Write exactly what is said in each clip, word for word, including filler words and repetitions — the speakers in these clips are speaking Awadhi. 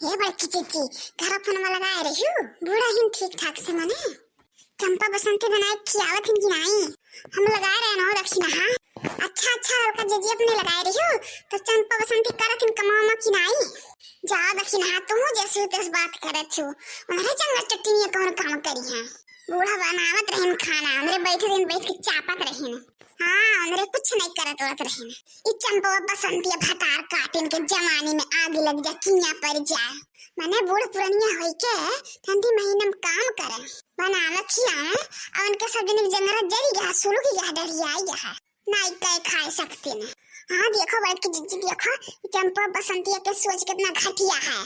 ए बड़की जीजी, घर फोन में लगाए रही हूँ, बूढ़ा हिन ठीक ठाक से मने। चंपा बसंती बनाए खियावत हिन कि नाई? हम लगाए रहे ना दखिनहा। अच्छा, अच्छा, ललका जीजी अपने लगाए रही हूँ, तो चंपा बसंती करत हिन कमावा कि नाई? जा दखिनहा, तू जैसे तैसे बात करत हो, उन्हरे जंगल चट्टिनिया कौन काम करी है? बूढ़ा बनावत रहन खाना, उन्हरे बैठे दिन बैठ के चापत रहन। हाँ, उन्हरे कुछ नहीं करत उरत रहन। ई चंपवा बसंतिया भतार काटिन के जवानी में आग लग जा, किया पर जा। मने बूढ़ पुरनिया होई के ठंडी महीना में काम करे, बनावे खियावे, और उनके सब जने के जंगरा जरी गया, सुलुक गया, डरियाई गया। नाई कहे खाए सकते न। हाँ, देखो बड़की जीजी, देखो, ई चंपवा बसंतिया के सोच कितना घटिया है।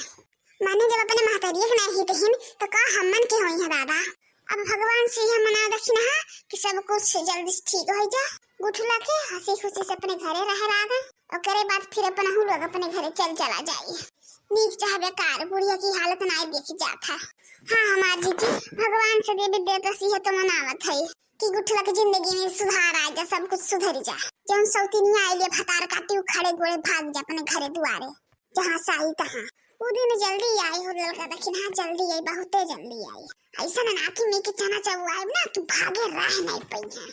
माने जब अपने महतारिया के नाई हित हिन, तो का हमन के होई है दादा? अब भगवान से यह मना दखिनहा कि सब कुछ जल्दी से ठीक हो जा, गुठला के हंसी खुशी से अपने घरे रह रागा, ओकरे बाद फिर अपन हम लोग अपने घरे चल चला जाई। नीक चाहे बेकार, बुढ़िया की हालत नाई देखी जात है। हाँ, हमार जीजी, भगवान से देवी देवता से यह तो मनावत है कि गुठला की जिंदगी में सुधार आ जा, सब कुछ सुधर जा। जौन सौतिनिया आइले भतार काटी, उ खड़े गोड़े भाग जा अपने घरे दुआरे। जहाँ से आई तहाँ। उ दिन जल्दी आई हो ललका दखिनहा, जल्दी आई, बहुते जल्दी आई। ऐसा ना कि मैं के चना चबुआए ना, तू भागे रह नहीं पई है।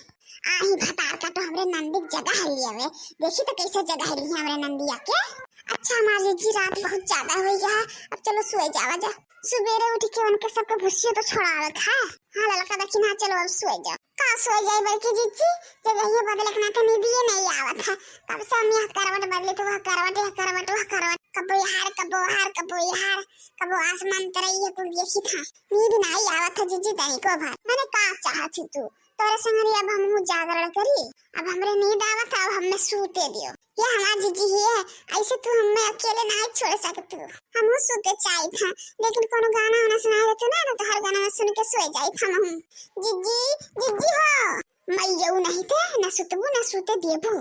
आही भतार का तो हमरे नंदी के जगह है लियावे। देखी तो कैसे जगह ली है हमरे नंदिया के। अच्छा हमार जीजी, रात बहुत ज्यादा हो गया है, अब चलो सोए जावा जा। सुबेरे उठ के उनके सबके भूसियो तो छोड़ावे था। हाँ ललका दखिनहा, चलो अब सोए जाओ। का सोए जाए बड़की जीजी, जगहिया बदले के नाते नींदिये नहीं आवत है। कब से हम यह करवट बदले तो वह करवट, यह करवट, वह करवट, कबो यार, कबो हार, कबो यार, कबो आसमान तरई है कुल देखी था। नींद नहीं आवत है जीजी तनिको भर। मने का चाहत ही तू? तोरे संगरी अब हमहू जागरण करी, अब हमरे नींद आवत है, अब हमें सूते दियो। ये हमार जीजी ही है, ऐसे तू हमें अकेले ना छोड़ सकत तू। हमहू सूते चाहित है, लेकिन कोनो गाना वाना सुनाई देते ना, तो हर गाना में सुन के सोए जाइत हमहू। जीजी, जीजी हो। मैं यू नहीं थे, न सुतबू न सूते देबू।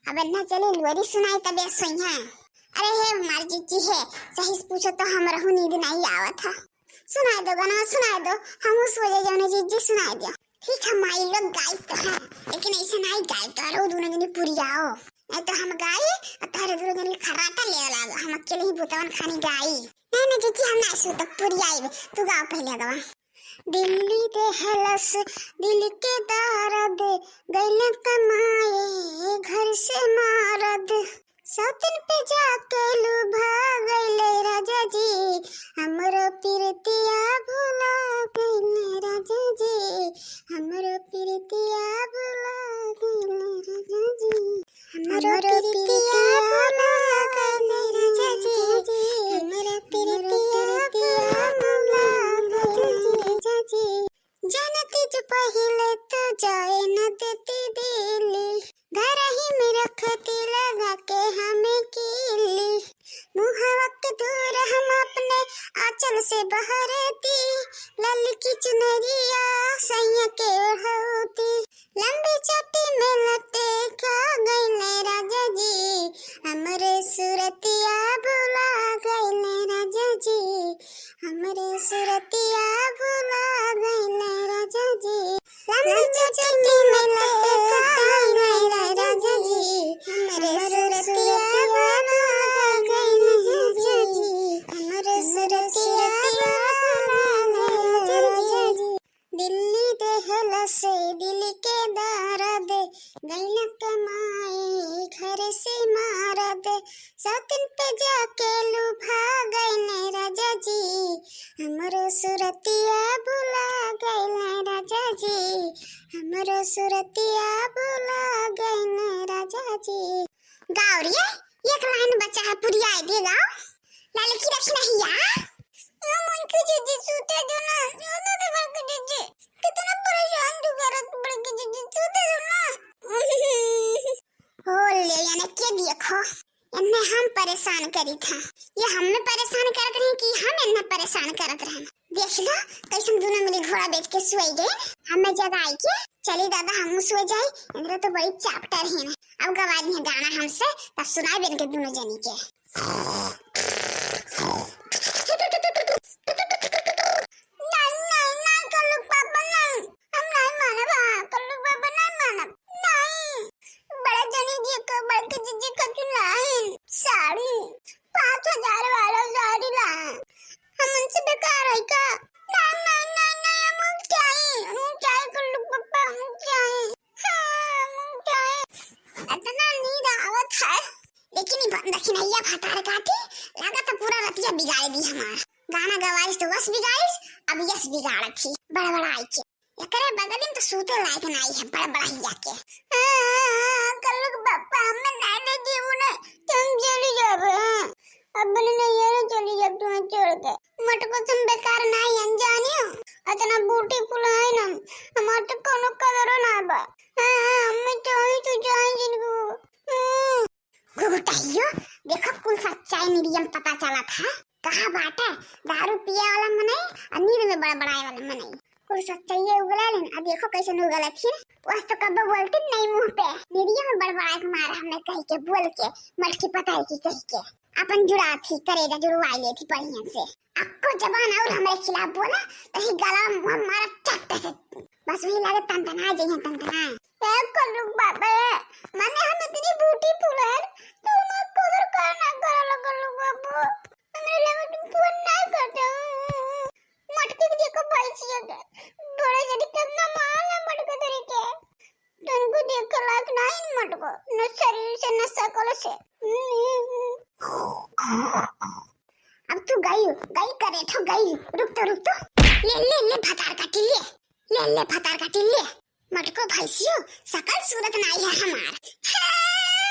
अब ना चले लोरी सुनाई तबे सोई है। अरे हे हमार जीजी है, सही से पूछो तो हमरहू नींद नहीं आवत है। सुनाई दो गाना, सुनाई दो, हमहू सो जाए जौने जीजी, सुनाई दो। ठीक है माई लोग गाई तो है, लेकिन ऐसे नहीं गाई तो रो दोनों जने पुरियाओ। नहीं तो हम गाई और तोहरे दोनों जने खर्राटा ले लाग, हम अकेले ही भूतवन खानी गाई। नहीं नहीं जीजी, हम ना सो तक पुरियाई, तू गाओ पहले गवा। दिल्ली देहलस दिल के दर्द, गइल कमाए घर से मरद। सौतन पे जाके लुभा गइले राजा जी, हमरो पिरतिया भुला गइले राजा जी, हमरो पिरतिया भुला गइले राजा जी, हमरो पिरतिया भुला गइले राजा जी, हमरो पिरतिया भुला गइले राजा जी। जानती जो पहिले तो जाए न देती दिल्ली, घर ही में रखती लगा के हमें किल्ली। मुहवा के दूर हम अपने आंचल से बहरती, ललकी चुनरिया सैया के ओढ़ती। लंबी चोटी में लटका गइले राजा जी, हमरे सुरतिया भुला गइले राजा जी, हमरे सुरतिया भुला गइले राजा जी। लंबी चोटी में लटका गइले राजा जी, हमरे सुरतिया भुला गइले राजा जी, हमरे सुरतिया भुला गइले राजा जी। दिल्ली देहलस दिल के दर्द, गइल कमाए घर से मरद। सौतन पे जाके लुभा गइले राजा जी, हमरो सुरतिया भुला गइले राजा जी, हमरो सुरतिया भुला गइले राजा जी। गाओ रे, एक लाइन बचा है, पुरियाए दे गाओ। ललकी रखी नहीं या? ओ मन की जीजी सूते दो ना, सूते दो बड़की जीजी। कितना परेशान तू करत बड़की जीजी, सूते दो ना। हो ले, यानी के देखो, इन्हें हम परेशान करी था। ये हमें परेशान करत रही कि हम इन्हें परेशान करत रहन। देख लो, कैसन दोनों मिली घोड़ा बेच के सोई गए। हमें जगाई के, चली दादा, हम सोई जाई। इनका तो बड़ी चैप्टर है ना। अब गवा दिए गाना हमसे, तब सुनाई बेन के दोनों जनी के। नहीं, नहीं, नहीं, कल्लू पापा, नहीं। हम नहीं मानब, हाँ, कल्लू पापा, नहीं मानब, नहीं। बड़ा जनी जी को, बड़की जीजी को चुनाई साड़ी, पाँच हजार वाला साड़ी लाए। अतिया बिगाड़ दी हमार। गाना गवाइस तो वस बिगाड़िस, अब यस बिगाड़त ही बड़बड़ाई के। एकरे बगलिन तो सूते लायक नाई है बड़बड़ाई जाके। कल्लू के पापा, हमें नहीं ले जीवू ने, तुम चली जाबे। अपने नैहरे चली जाब तुम्हें छोड़ के। मटको तुम बेकार नाई अनजानी हो, इतना ब्यूटीफुल है ना, हमार तो कोनो कदरो ना बा। हाँ, हाँ, हमें चाही तो चाही जिनको। हम्म। घुघुटाइयो, देखो कुल सच्चाई निरियम पता चला था। कहा बाटे, दारू पिए वाला मनई और नींद में बड़बड़ाए वाला मनई। कुल सच्चाई उगला लेन, आ देखो कैसे उगलत ही। वस तो कब्बो बोलती नहीं मुंह पे, निरियम में बड़बड़ाए के मारा हमने कह के बोल के, मटकी पता है कि कह के। अपन जुड़ा थी, करेजा जुड़वाई ले थी बढ़िया से। अक्को जबान और हमरे खिलाफ बोला, तो ही गला मुंह मारा चट्ट से। बस वही लागे तनतनाए जइहे तनतनाए। ए कल्लू बाबे, माने हम इतनी ब्यूटीफुल है, तू हमार कदर काहे ना करे लगल बाबू? हमरे लगे तुम फोन नहीं करते हो। मटके के देखो भाई सी है, बड़े जनी कितना माल है मटके तेरे के। तुमको देख के लायक नहीं मटको, न शरीर से न शकल से। अब तू गई, गई करे तो गई। रुक तो, रुक तो। ले, ले, ले भतार काटी ले। ले, ले भतार काटी ले। मटको भैंसियो, सकल सूरत नाई है हमार। हे!